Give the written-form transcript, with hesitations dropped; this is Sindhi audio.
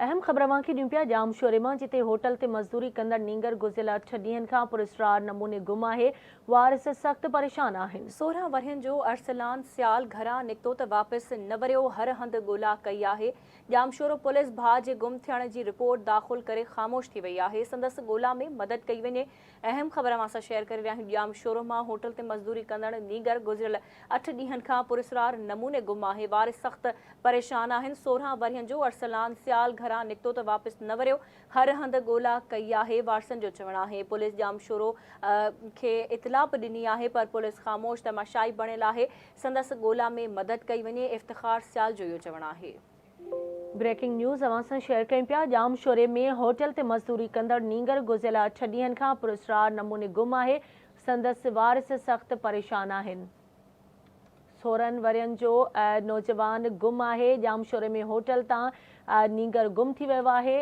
اهم خبر اوهان کي ڏيون پيا ڄامشوري مان جتي هوٽل تي مزدوري ڪندڙ نينگر گذريل اٺ ڏينهن کان پراسرار نموني گم آهي، وارث سخت پريشان آهن. 16 ورهين جو ارسلان سيال گهران نڪتو ته واپس نه وريو، هر هنڌ ڳولا ڪئي آهي، ڄامشورو پوليس ڀاء جي گم ٿيڻ جي رپورٽ داخل ڪري خاموش ٿي وئي آهي، سندس ڳولا ۾ مدد ڪئي وڃي، اهم خبر اوهان سان شيئر ڪري رهيا آهيون ڄامشورو مان هوٽل تي مزدوري ڪندڙ نينگر گذريل اٺ ڏينهن کان پراسرار نموني گم آهي وارث سخت پريشان آهن 16 ورهين جو ارسلان سيال گهران نڪتو ته واپس نه وريو هر هنڌ ڳولا ڪئي آهي وارثن جو چوڻ آهي پوليس ڄامشورو کي اطلاع به ڏني آهي پر پوليس خاموش تماشائي بڻيل آهي سندس ڳولا ۾ مدد ڪئي وڃي افتخار سيال جو اهو چوڻ آهي. بريڪنگ نيوز اوهان سان شيئر ڪيون پيا ڄامشوري ۾ هوٽل تي مزدوري ڪندڙ نينگر گذريل اٺ ڏينهن کان پراسرار نموني گم آهي سندس وارث سخت پريشان آهن. 16 ورهين جو نوجوان گم آهي ڄامشوري ۾ هوٽل تان نينگر گم ٿي ويو آهي.